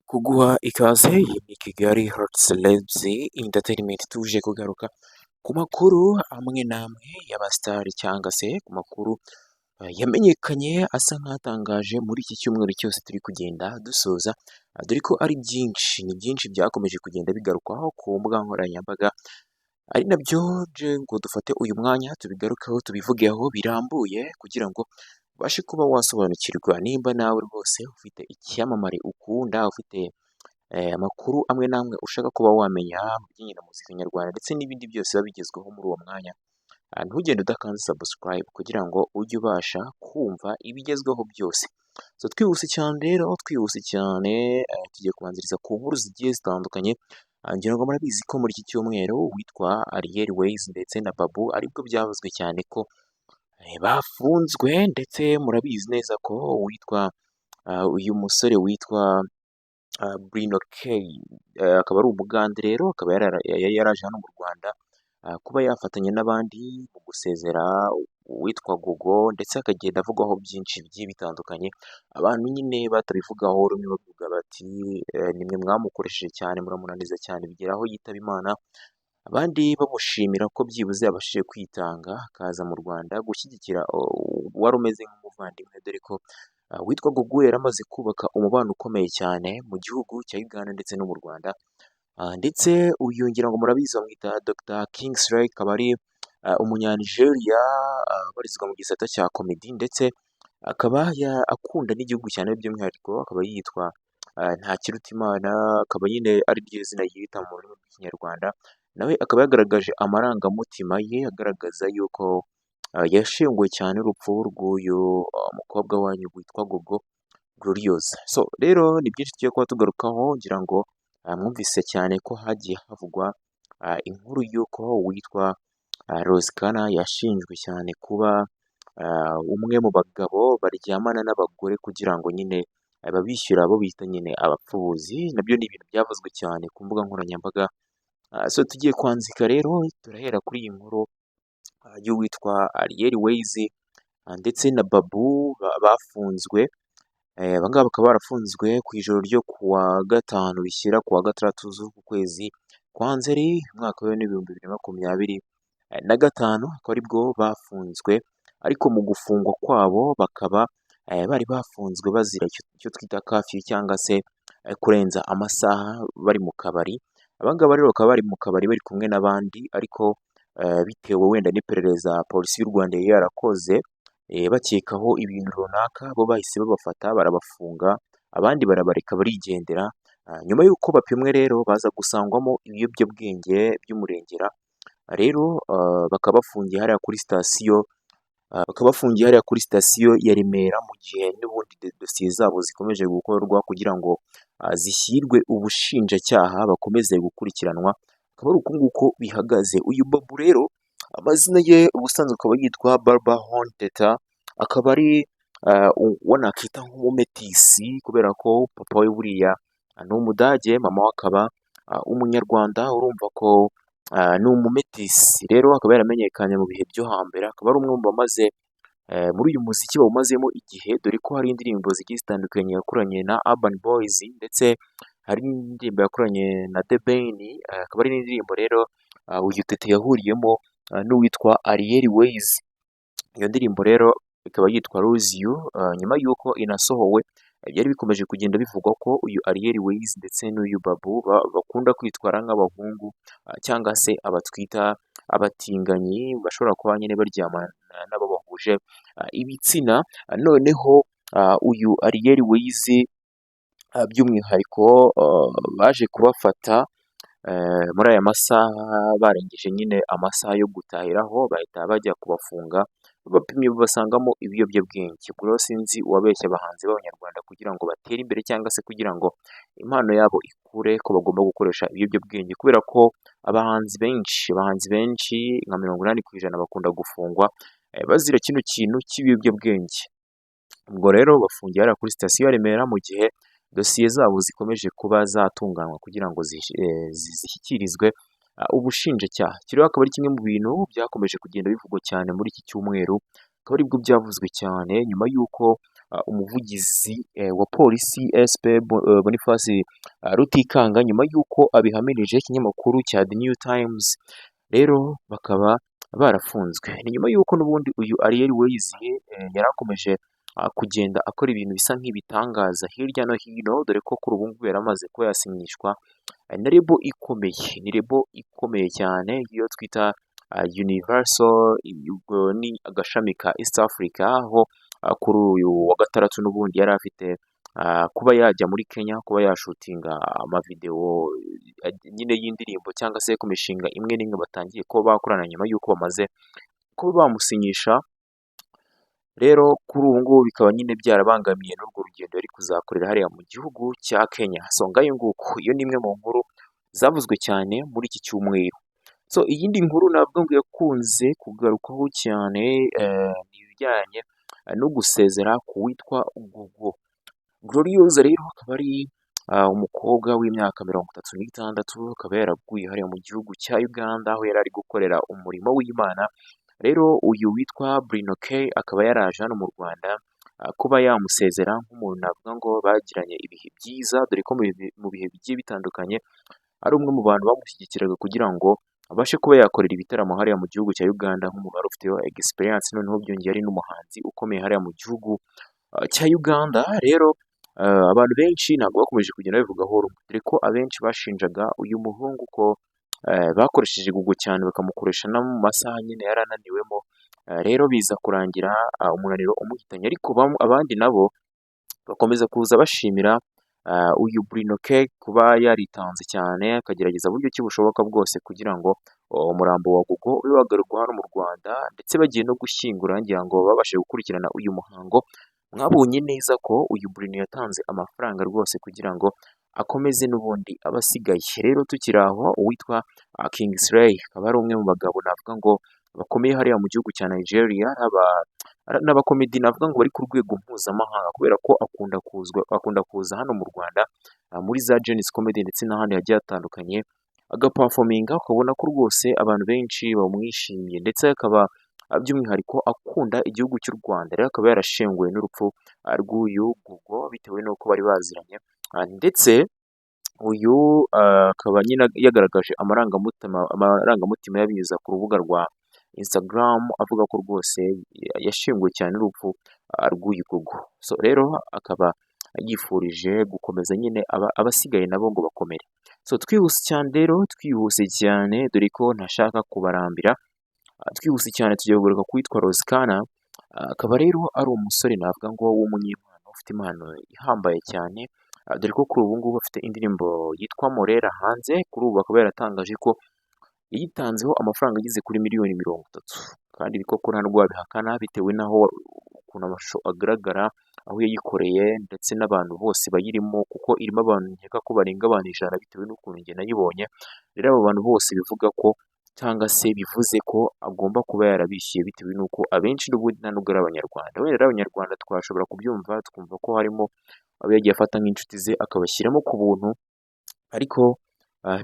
Kuguha ikaze, iyi ni Kigali Hot Celebs Entertainment. Tuje kugaruka ku makuru amwe n'amwe y'abasitari cyangwa se ku makuru yamenyekanye asa nk'atangaje muri iki cyumweru cyose turi kugenda dusoza, dore ko ari byinshi, ni byinshi byakomeje kugenda bigarukwaho ku mbuga nkoranyambaga, ari nabyo ngo dufate uyu mwanya tubigarukeho, tubivugeho birambuye kugira ngo ubashe kuba wasobanukirwa nimba nawe rwose ufite icyamamare ukunda, ufite amakuru amwe n'amwe ushaka kuba wamenya mu bijyanye na muzika nyarwanda ndetse n'ibindi byose biba bigezweho muri uwo mwanya. Ntugende udakanze subscribe kugira ngo ujye ubasha kumva ibigezweho byose. So twihuse cyane rero, twihuse cyane, tugiye kubanziriza ku nkuru zigiye zitandukanye. Ngira ngo murabizi ko muri iki cyumweru uwitwa Ariel Wayz ndetse na Babu aribwo byavuzwe cyane ko bafunzwe, ndetse murabizi neza ko uwitwa uyu musore witwa Bruno K, akaba ari umugande rero, akaba yari yaraje hano mu Rwanda kuba yafatanya n'abandi mu gusezera uwitwa Gogo, ndetse akagenda avugwaho byinshi bigiye bitandukanye, abantu nyine batabivugaho rumwe bavuga bati nimwe mwamukoresheje cyane, muramunaniza cyane bigera aho yitaba Imana, abandi bamushimira ko byibuze yabashije kwitanga akaza mu Rwanda gushyigikira uwari umeze nk'umuvandimwe, dore ko uwitwa Gogo yari amaze kubaka umubano ukomeye cyane mu gihugu cya Uganda ndetse no mu Rwanda. Ndetse uyu ngira ngo murabizi bamwita Dr Kingsley, akaba ari umunyanigeriya ubarizwa mu gisata cya comedy, ndetse akaba akunda n'igihugu cyane, by'umwihariko akaba yitwa Ntakirutimana, akaba nyine ari ryo zina yiyita mu rurimi rw'Ikinyarwanda. Nawe akaba yagaragaje amarangamutima ye agaragaza yuko yashenguwe cyane n'urupfu rw'uyu mukobwa wanyu witwa Gogo Gloriose. So rero ni byinshi tugiye kuba tugarukaho. Ngira ngo mwumvise cyane ko hagiye havugwa inkuru y'uko uwitwa Ross Kana yashinjwe cyane kuba umwe mu bagabo baryamana n'abagore kugira ngo nyine babishyure, abo bita nyine abapfubuzi. Nabyo ni ibintu byavuzwe cyane ku mbuga nkoranyambaga. So tugiye kwanzika rero, turahera kuri iyi nkuru y'uwitwa Ariel Wayz ndetse na Babu bafunzwe. Aba ngaba bakaba barafunzwe ku ijoro ryo ku wa gatanu bishyira ku wa gatandatu z'uku kwezi kwa Nzeri, umwaka w'2025, akaba aribwo bafunzwe. Ariko mu gufungwa kwabo bakaba bari bafunzwe bazira icyo twita curfew cyangwa se kurenza amasaha bari mu kabari. Aba ngaba rero bakaba bari mu kabari bari kumwe n'abandi, ariko bitewe wenda n'iperereza polisi y'u Rwanda yari yarakoze bakekaho ibintu runaka, bo bahise babafata barabafunga, abandi barabareka barigendera. Nyuma y'uko bapimwe rero baza gusangwamo ibiyobyabwenge by'umurengera. Rero bakaba bafungiye hariya kuri sitasiyo, bakaba bafungiye hariya kuri sitasiyo ya Remera, mu gihe n'ubundi dosiye zabo zikomeje gukorwa kugira ngo zishyirwe ubushinjacyaha bakomeze gukurikiranwa. Akaba ari uku nguko bihagaze. Uyu Babu rero, amazina ye ubusanzwe akaba yitwa Barba Teta, akaba ari uwo nakita nk'umumetisi, kubera ko papa we buriya ni umudage, mama we akaba umunyarwanda. Urumva ko ni umumetisi. Rero akaba yaramenyekanye mu bihe byo hambere, akaba ari umwe mu bamaze muri uyu muziki bawumazemo igihe, dore ko hari indirimbo zigiye zitandukanye yakoranye na Urban Boys, ndetse hari n'indirimbo yakoranye na The Ben. Akaba ari n'indirimbo rero uyu Tete yahuriyemo n'uwitwa Ariel Wayz. Iyo ndirimbo rero ikaba yitwa Lose You. Nyuma y'uko inasohowe, byari bikomeje kugenda bivugwa ko uyu Ariel Wayz ndetse n'uyu Babu bakunda kwitwara nk'abahungu cyangwa se abatwita abatinganyi, bashobora kuba nyine baryamana n'abo bahuje ibitsina. Noneho uyu Ariel Wayz by'umwihariko baje kubafata muri aya masaha barengeje nyine amasaha yo gutahiraho, bahita bajya kubafunga, babapimye babasangamo ibiyobyabwenge. Ubwo rero sinzi uwabeshya abahanzi b'abanyarwanda kugira ngo batere imbere cyangwa se kugira ngo impano yabo ikure ko bagomba gukoresha ibiyobyabwenge, kubera ko abahanzi benshi nka 80% bakunda gufungwa bazira kino kintu cy'ibiyobyabwenge. Ubwo rero bafungiye hariya kuri sitasiyo ya Remera mu gihe dosiye zabo zikomeje kuba zatunganywa kugira ngo zishyikirizwe ubushinjacyaha. Iki rero akaba ari kimwe mu bintu byakomeje kugenda bivugwa cyane muri iki cyumweru, akaba aribwo byavuzwe cyane nyuma y'uko umuvugizi wa polisi SP Boniface Rutikanga, nyuma y'uko abihamirije ikinyamakuru cya The New Times, rero bakaba barafunzwe. Ni nyuma y'uko n'ubundi uyu Ariel Wayz yari akomeje kugenda akora ibintu bisa nk'ibitangaza hirya no hino, dore ko kuri ubu ngubu yari amaze kuba yasinyishwa na label ikomeye, ni label ikomeye cyane iyo twita Universal, ubwo ni agashami ka East Africa, aho kuri uyu wa gatandatu n'ubundi yari afite kuba yajya muri Kenya kuba yashutinga amavidewo nyine y'indirimbo cyangwa se ku mishinga imwe n'imwe batangiye kuba bakorana nyuma y'uko bamaze kuba bamusinyisha. Rero kuri ubu ngubu bikaba nyine byarabangamiye n'urwo rugendo yari kuzakorera hariya mu gihugu cya Kenya. So ngayo nguko, iyo ni imwe mu nkuru zavuzwe cyane muri iki cyumweru. So iyindi nkuru navuga ngo yakunze kugarukwaho cyane ni ibijyanye no gusezera ku witwa Gogo. Gloriose rero akaba ari umukobwa w'imyaka 36, akaba yaraguye hariya mu gihugu cya Uganda aho yari ari gukorera umurimo w'Imana. Rero uyu witwa Bruno K akaba yaraje hano mu Rwanda kuba yamusezera nk'umuntu navuga ngo bagiranye ibihe byiza, dore ko mu bihe bigiye bitandukanye ari umwe mu bantu bamushyigikiraga kugira ngo abashe kuba yakorera ibitaramo hariya mu gihugu cya Uganda, nk'umuntu wari ufiteho experience, noneho byongeye ari n'umuhanzi ukomeye hariya mu gihugu cya Uganda. Rero abantu benshi ntabwo bakomeje kugenda babivugaho rumwe, dore ko abenshi bashinjaga uyu muhungu ko bakoresheje Gogo cyane, bakamukoresha no mu masaha nyine yari ananiwemo, rero biza kurangira umunaniro umuhitanye, ariko abandi nabo bakomeza kuza bashimira uyu Bruno K kuba yaritanze cyane akagerageza uburyo ki bushoboka bwose kugira ngo umurambo wa Gogo ube wagarurwa hano mu Rwanda, ndetse bagiye no gushyingura, ngira ngo babashije gukurikirana uyu muhango, mwabonye neza ko uyu Bruno yatanze amafaranga rwose kugira ngo akomeze n'ubundi aba asigaye. Rero tukiri aho, uwitwa Kingsley akaba ari umwe mu bagabo navuga ngo bakomeye hariya mu gihugu cya Nigeria, n'abakomedi navuga ngo bari ku rwego mpuzamahanga, kubera ko akunda kuza hano mu Rwanda muri za Gen-Z Comedy ndetse n'ahandi hagiye hatandukanye agaperforminga, ukabona ko rwose abantu benshi bamwishimiye, ndetse akaba by'umwihariko akunda igihugu cy'u Rwanda. Rero akaba yarashenguwe n'urupfu rw'uyu Gogo bitewe n'uko bari baziranye, ndetse uyu akaba nyine yagaragaje amarangamutima yabinyuza ku rubuga rwa Instagram, avuga ko rwose yashenguwe cyane n'urupfu rw'uyu Gogo. So rero akaba yifurije gukomeza nyine abasigaye nabo ngo bakomere. So twihuse cyane rero, twihuse cyane, dore ko ntashaka kubarambira, twihuse cyane tugiye kugaruka ku witwa Ross Kana, akaba rero ari umusore navuga ngo w'umunyempano, ufite impano ihambaye cyane, dore ko kuri ubu ngubu afite indirimbo yitwa Morera hanze, kuri ubu akaba yaratangaje ko yayitanzeho amafaranga ageze kuri miliyoni 30, kandi ibi koko nta nubwo wabihakana bitewe n'aho ukuntu amashusho agaragara, aho yayikoreye ndetse n'abantu bose bayirimo, kuko irimo abantu nkeka ko barenga abantu 100 bitewe n'ukuntu njye nayibonye. Rero abo bantu bose bivuga ko cyangwa se bivuze ko agomba kuba yarabishyuye, bitewe n'uko abenshi n'ubundi nta nubwo ari Abanyarwanda. Wenda ari Abanyarwanda twashobora kubyumva, twumva ko harimo abo yagiye afata nk'inshuti ze akabashyiramo ku buntu, ariko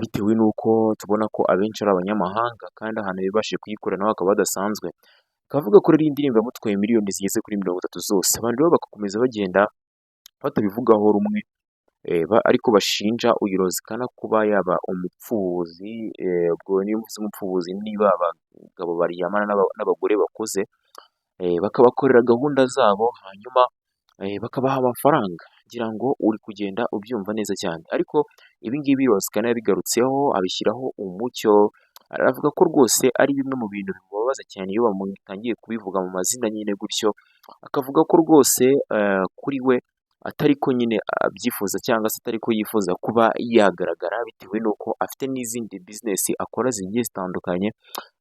bitewe n'uko tubona ko abenshi ari abanyamahanga kandi ahantu yabashije kuyikorera naho hakaba hadasanzwe, akavuga ko rero iyi ndirimbo yamutwaye miliyoni zigeze kuri 30 zose. Abantu rero bagakomeza bagenda batabivugaho rumwe, ariko bashinja uyu Ross Kana kuba yaba umupfubuzi. Ubwo niyo mvuze umupfubuzi, niba abagabo baryamana n'abagore bakuze bakabakorera gahunda zabo, hanyuma bakabaha amafaranga, ngira ngo uri kugenda ubyumva neza cyane. Ariko ibi ngibi Ross Kana yabigarutseho abishyiraho umucyo, aravuga ko rwose ari bimwe mu bintu bimubabaza cyane iyo bamutangiye kubivuga mu mazina nyine gutyo, akavuga ko rwose kuri we atari ko nyine abyifuza cyangwa se atari ko yifuza kuba yagaragara, bitewe n'uko afite n'izindi business akora zigiye zitandukanye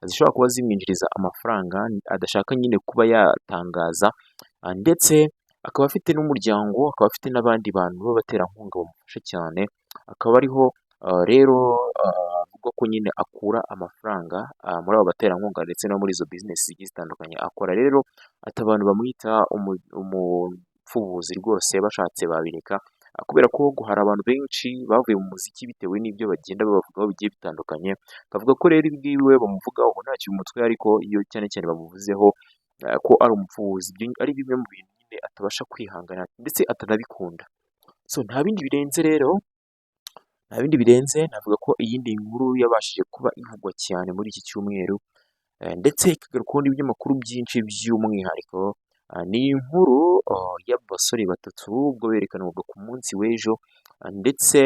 zishobora kuba zimwinjiriza amafaranga adashaka nyine kuba yatangaza, ndetse akaba afite n'umuryango, akaba afite n'abandi bantu b'abaterankunga bamufasha cyane, akaba ariho rero avuga ko nyine akura amafaranga muri abo baterankunga ndetse no muri izo business zigiye zitandukanye akora. Rero ati abantu bamwita umupfubuzi rwose bashatse babireka, kubera ko hari abantu benshi bavuye mu muziki bitewe n'ibyo bagenda babavugaho bigiye bitandukanye, akavuga ko rero ibi ngibi we bamuvugaho ntacyo bimutwaye, ariko iyo cyane cyane bamuvuzeho ko ari umupfubuzi ari bimwe mu bintu nyine. nyine atabasha kwihangana ndetse atanabikunda. So nta bindi birenze rero, nta bindi birenze. Navuga ko iyindi nkuru yabashije kuba ivugwa cyane muri iki cyumweru ndetse ikagarukwaho n'ibinyamakuru byinshi by'umwihariko, ni inkuru y'abasore batatu ubwo berekanwaga ku munsi w'ejo. Ndetse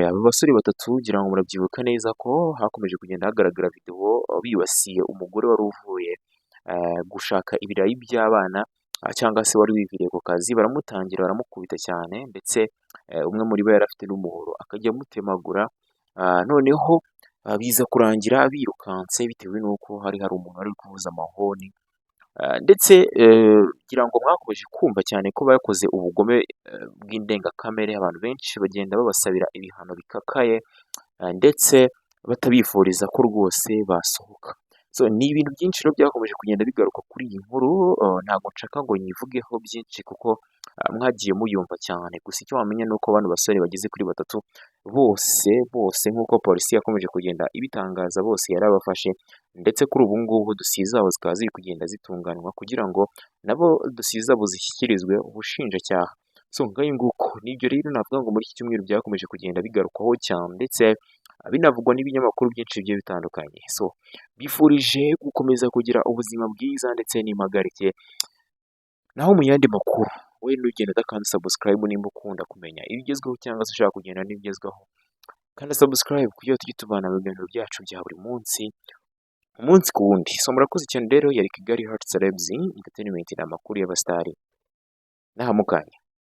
aba basore batatu, ngira ngo murabyibuka neza ko hakomeje kugenda hagaragara videwo bibasiye umugore wari uvuye gushaka ibirayi by'abana cyangwa se wari wiviriye ku kazi, baramutangira baramukubita cyane. Ndetse umwe muri bo yari afite n'umuhoro, akajya amutemagura. Noneho biza kurangira birukanse bitewe n'uko hari umuntu wari uri kuvuza amahoni. Ndetse ngira ngo mwakomeje kumva cyane ko bakoze ubugome bw'indengakamere, abantu benshi bagenda babasabira ibihano bikakaye ndetse batabifuriza ko rwose basohoka. So ni ibintu byinshi rero byakomeje kugenda bigaruka kuri iyi nkuru. Ntabwo nshaka ngo nyivugeho byinshi kuko mwagiye muyumva cyane. Gusa icyo wamenya ni uko bano basore bageze kuri batatu bose bose, nk'uko polisi yakomeje kugenda ibitangaza, bose yarabafashe. Ndetse kuri ubu ngubu dosiye zabo zikaba ziri kugenda zitunganywa kugira ngo nabo dosiye zabo zishyikirizwe ubushinjacyaha. So ngayo nguko, nibyo rero navuga ngo muri iki cyumweru byakomeje kugenda bigarukwaho cyane ndetse binavugwa n'ibinyamakuru byinshi bigiye bitandukanye. So bifurije gukomeza kugira ubuzima bwiza ndetse n'impagarike. Naho mu yandi makuru, we nugenda udakanda subscribe, nimba ukunda kumenya ibigezweho cyangwa se ushaka kugenda n'ibigezweho, kanda subscribe kugira ngo tujye tubana mu biganiro byacu bya buri munsi, umunsi ku wundi. So murakoze cyane rero, yari Kigali Heart Celebs Entertainment, ni amakuru y'abasitari nahamukanya.